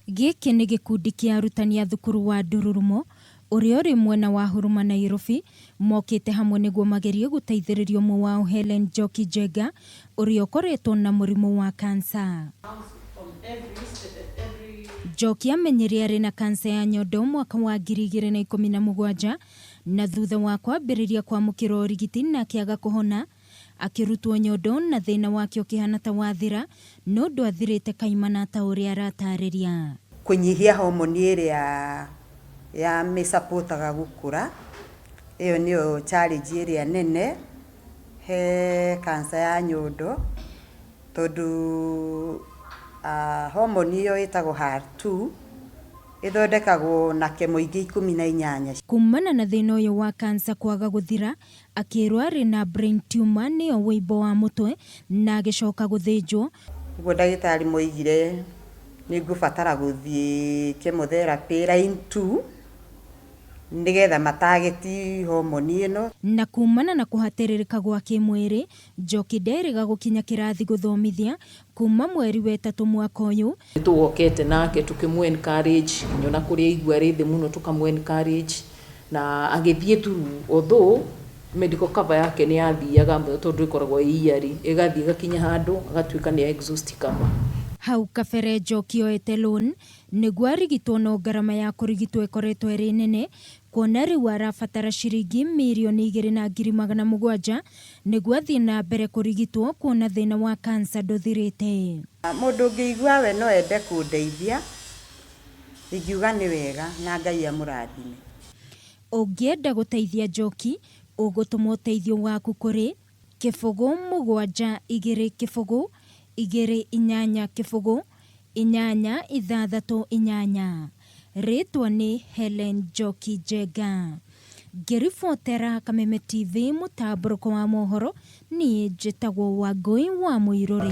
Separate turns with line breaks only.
Gĩkĩ nĩ gĩkundi kĩa arutani a thukuru wa Ndururumo ũrĩa ũrĩ mwena wa Huruma Nairobi, mokĩte hamwe nĩguo magerie gũteithĩrĩria ũmwe wao Hellen Njoki Njenga ũrĩa ũkoretwo na mũrimũ wa kansa. Njoki amenyire arĩ na kansa ya nyondo mwaka wa 2017 na thutha wa kwambĩrĩria kwamũkĩra ũrigiti na akĩaga kũhona, akĩrutwo nyondo na thĩna wake ũkĩhana ta wathira no ndwathirĩte kaimana ta ũrĩa aratarĩria.
Kũnyihia homoni ĩrĩa ya mĩcapotaga gũkũra, ĩyo nĩyo challenge ĩrĩa nene he cancer ya nyondo, tondũ homoni ĩyo ĩtagwo HER2 ĩthondekagwo na kemo ingĩ 18.
Kumana na thĩna ũyũ wa kansa kwaga gũthira, akĩrwo arĩ na brain tumor nĩyo wũimbo wa mũtwe na agĩcoka gũthĩnjwo.
Ũguo ndagĩtarĩ moigire nĩ ngũbatara gũthiĩ chemotherapy line 2 nĩgetha matageti homoni ĩno.
Na kumana na kũhatĩrĩrĩka gwa kĩmwĩrĩ, Njoki nderĩga gũkinya kĩrathi gũthomithia kuma mweri wa ĩtatũ mwaka ũyũ.
Tũgokete nake tũkĩmũ encourage nginya ona kũrĩa aigua arĩ thĩ mũno tũkamũ encourage na agĩthiĩ through, although medical cover yake nĩ yathiaga tondũ ĩkoragwo ĩ yearly, ĩgathiĩ ĩgakinya handũ agatuĩka nĩ exhaust cover.
Hau kabere Njoki oete loan nĩguo arigitwo no ngarama ya kũrigitwo ĩkoretwo ĩrĩ nene kuona rĩu arabatara ciringi 2,700,000 nĩguo athiĩ na mbere kũrigitwo kuona thĩna wa kansa ndũthirĩte.
Mũndũ ũngĩigua we no ende kũndeithia, ingiuga nĩ wega na Ngai amũrathime.
Ũngĩenda gũteithia Njoki, ũgũtũma ũteithio waku kũrĩ 0 7 2 0 2 8 0 8 6 8. Rĩtwa nĩ Hellen Njoki Njenga. Ngĩribotera Kameme TV mũtambũrũko wa mohoro, niĩ njĩtagwo Wangũi wa Mũirũrĩ.